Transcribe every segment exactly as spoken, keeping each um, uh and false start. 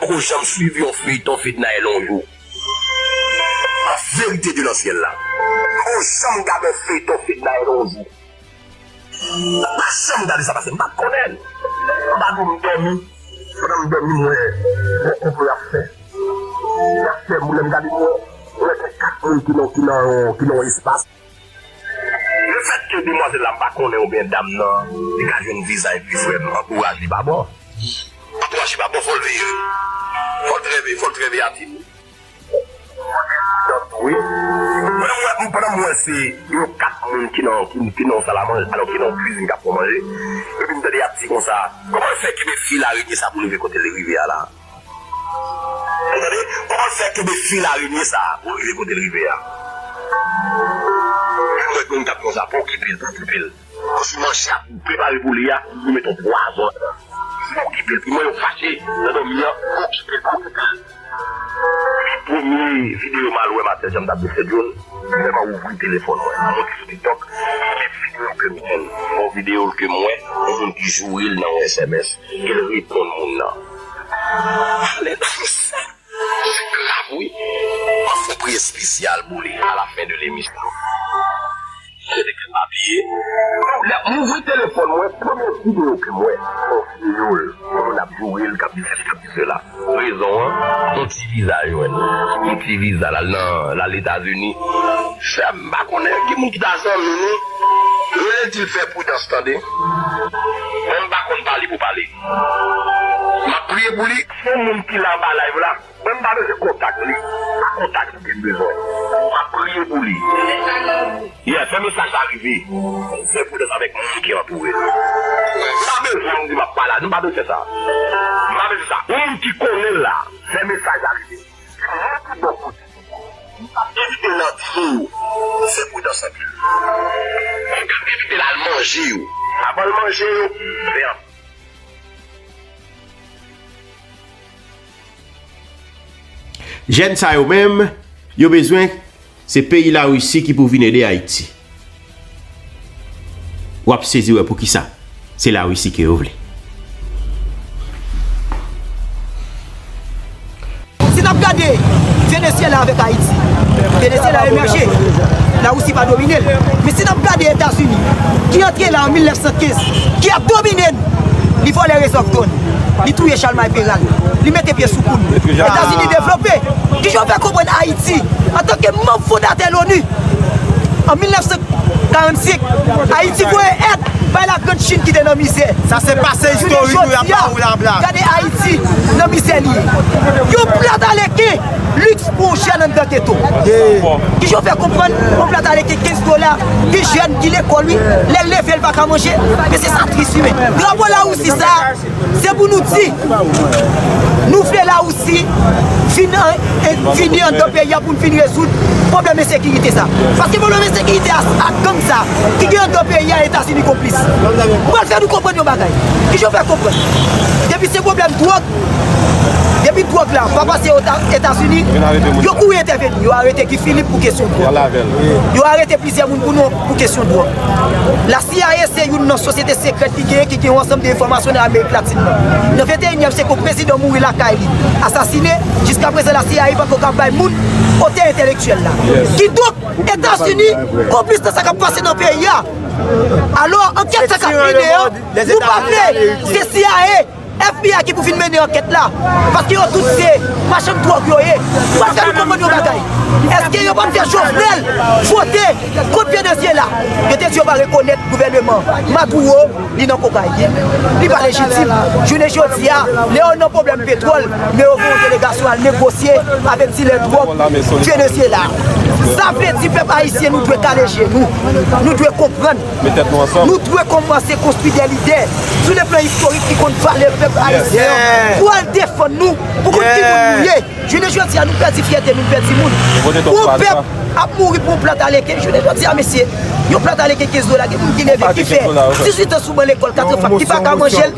Poko janm swiv yon feyton Fednaelle yon jou. An verite de nan syèl la. Poko janm gade yon feyton Fednaelle yon jou. M pa janm gade sa pase, m pa t konnen l. M pa di w m dòmi. Pandan m dòmi, m wè yon konplo y ap fè. Y ap fè moun, lè m gade, m wè, m wè gen kat moun ki nan, ki nan, ki nan yon espas. Lefètke demwazèl la, m pa konnen, oubyen dam nan, li ka jwenn viza epi frè m, antouraj li pa bon. Antouraj li pa bon, fò l veye. Fò l trè veye, fò l trè veyatif. Wi. Pandan m wè, pandan m wè se yon kat moun ki nan, ki, ki nan yon sal a manje, alò ki nan yon kwizin k ap fè manje. Epi m tande y ap di konsa, kòman l fè kenbe fil arenye sa pou rive kote l rive a la? Ou tande? Kòman l fè kenbe fil arenye sa a pou rive kote l rive a? Mwen wè moun k ap konsa, pa okipe l, pa okipe l. Konsi manje a pou prepare pou li a, ou met yon pwazon ladan. Pa okipe l, pou mwen yo fache nan dòmi an, pa okipe l, pa okipe l. Premye videyo m al wè Marcel Jean, m t ap di Sè John, m fèk ouvri telefòn mwen. Mwen ki sou TikTok, men videyo ke m jwenn. Yon videyo ke m wè, yon moun ki joure l nan yon S M S. E l reponn moun nan. Ale nan sa. Se grav, wi. M ap fè yon priyè espesyal pou li a la fen de lemisyon. Se de kè m ap ye. Lè m ouvri telefòn mwen, premye videyo ke m wè, yon videyo l, yon moun ap joure l, k ap di sesi, k ap di sela. Rezon an, yon ti viza l jwenn. Yon ti viza l al nan, l al Etazini. Frè m, m pa konnen ki moun ki ta zanmi nou. Rele l di l fè pridans, tande. Mwen m pa konn pale pou pale. M ap priye pou li. Se yon moun ki la anba live la. Mwen m pa bezwen kontak li. Pa kontak li ke m bezwen. M ap priye pou li. Yeah, fè mesaj la rive. Fè pridans avèk moun ki antoure l. M pa bezwen moun di m ap pale a. Nou pa bezwen sa. M pa bezwen sa. Yon moun ki konnen l la. Fè mesaj la rive. Moun ki bon kote. M p ap envite l nan dlo yo. Fè pridans anpil. M p ap envite l al manje yo. Avan l manje yo, fè anpil. Jèn sa yo menm, yo bezwen se peyi Larisi ki pou vin ede Ayiti. W ap sezi wè poukisa se Larisi ke yo vle. Si n ap gade Venezyela avèk Ayiti, Venezyela emèje, Larisi pa domine l. Men si n ap gade Etazini, ki antre la an mil nèf san kenz, ki ap domine n, li vòlè rezèv dlo n, li touye Chalmay Peral, li mete pye sou kou n. Etazini devlope. Kijan w fè konprann Ayiti, antanke manm fondatè Loni, an mil nèf san karannsenk, Ayiti voye èd bay Lagrand Chin ki te nan mizè. Sa se pase istorik nou y ap ba ou la, blag. Gade Ayiti nan mizè li ye. Yon plat aleken, liks pou yon jèn anndan geto. Kijan w fè konprann yon plat aleken kenz dola, gen jèn ki lekòl wi, lè l leve l pa ka manje. Men se sa tris wi men. Drapo Larisi sa, se pou nou di, nou vle Larisi vin an, vini anndan peyi a pou n vin rezoud pwoblèm ensekirite sa. Paske pwoblèm ensekirite a ak gang sa ki gen anndan peyi a, Etazini konplis. M pral fè nou konprann yon bagay. Kijan w fè konprann? Depi se pwoblèm dwòg, depi dwòg la pa pase Eta- Etazini, yo kouri entèveni, yo arete Guy Philippe pou kesyon dwòg. Yo arete plizyè moun pou nou pou kesyon dwòg. La CIA se youn nan sosyete sekrèt ki genyen, ki gen yon ansanm de enfòmasyon nan Amerik Latin nan. Nan venteyinyèm syèk, yon prezidan mouri lakay li, asasine, jiskaprezan la CIA poko ka bay moun otè entèlektyèl la. Kidonk, Etazini konplis nan sa k ap pase nan peyi a. Alò, ankèt sa k ap mennen an, nou pa vle, se CIA, FBI ki pou vin mennen ankèt la. Paske yo tout se machann dwòg yo ye. Ou pa fè nou konprann yon bagay. Èske yo pa t fè Jovenel vote kont Venezyela? Yo te di yo pa rekonèt gouvèneman Maduro, li nan kokayin, li pa lejitim. Jounen jodi a, lè yo nan pwoblèm petwòl, men yo voye yon delegasyon al negosye avèk dilè dwòg Venezyela. Sa vle di pèp ayisyen nou dwe kale je nou. Nou dwe konprann. Nou dwe kòmanse konstwi de lidè sou le plan istorik ki konn vale pèp ayisyen an pou al defann nou, pou konn ki moun nou ye. Jounen jodi a, nou pèdi fyète nou, nou pèdi moun. Yon pèp ap mouri pou yon plat aleken. Jounen jodi a, mesye, yon plat aleken kenz dola, gen moun ki leve, ki fè dizuit an sou ban lekòl, katrefwa, ki pa ka manje l.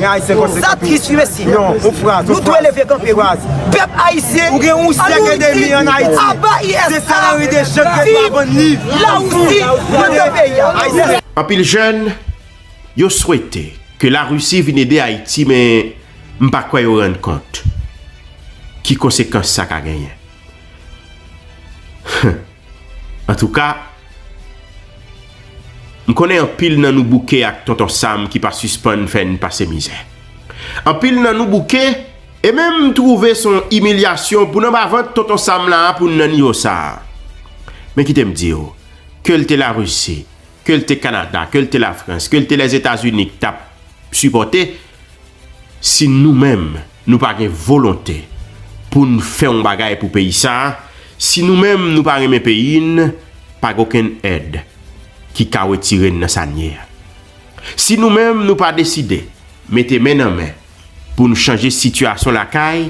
Sa tris wi, mesye. Nou dwe leve kanpe wi. Pèp ayisyen, ann nou di aba I S A, viv Larisi anndan peyi a. Anpil jèn, yo swete ke Larisi vin ede Ayiti, men m pa kwè yo rann kont. ki konsekans sa ka genyen. Antouka, m konnen anpil nan nou bouke ak Tonton Sam ki pa sispann fè n pase mizè. Anpil nan nou bouke, e menm m twouve se yon imilyasyon pou n anba vant Tonton Sam la a pou n nan nivo sa a. Men kite m di w, ke l te Larisi, ke l te Kanada, ke l te Lafrans, ke l te Lèzetazini k t ap sipòte, si nou menm nou pa gen volonte pou n fè yon bagay pou peyi sa a, si nou menm nou pa renmen peyi n, pa gen okenn èd ki ka retire n nan sa n ye a. Si nou menm nou pa deside mete men nan men pou n chanje sitiyasyon lakay,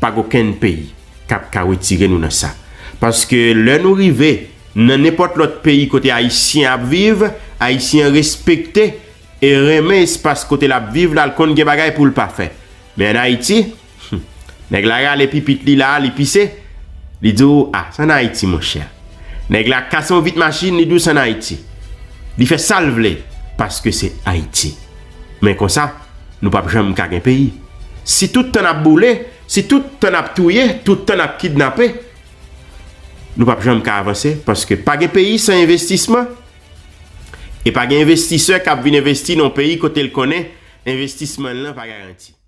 pa gen okenn peyi k ap ka retire nou nan sa. Paske lè nou rive nan nenpòt lòt peyi kote Ayisyen ap viv, Ayisyen an respekte e renmen espas kote l ap viv la, l konn gen bagay pou l pa fè. Men ann Ayiti, hmm, nèg la rale pipit li la, li pise, li di w, "Ah, se ann Ayiti, monchè." Nèg la kase yon vit machin, li di w, "Se ann Ayiti." Li fè sa l vle, paske se Ayiti. Men konsa, nou p ap janm ka gen peyi. Si tout tan n ap boule, si tout tan n ap touye, tout tan n ap kidnape, nou p ap janm ka avanse, paske pa gen peyi san envestisman. E pa gen envestisè k ap vin envesti nan yon peyi kote l konnen envestisman l lan pa garanti.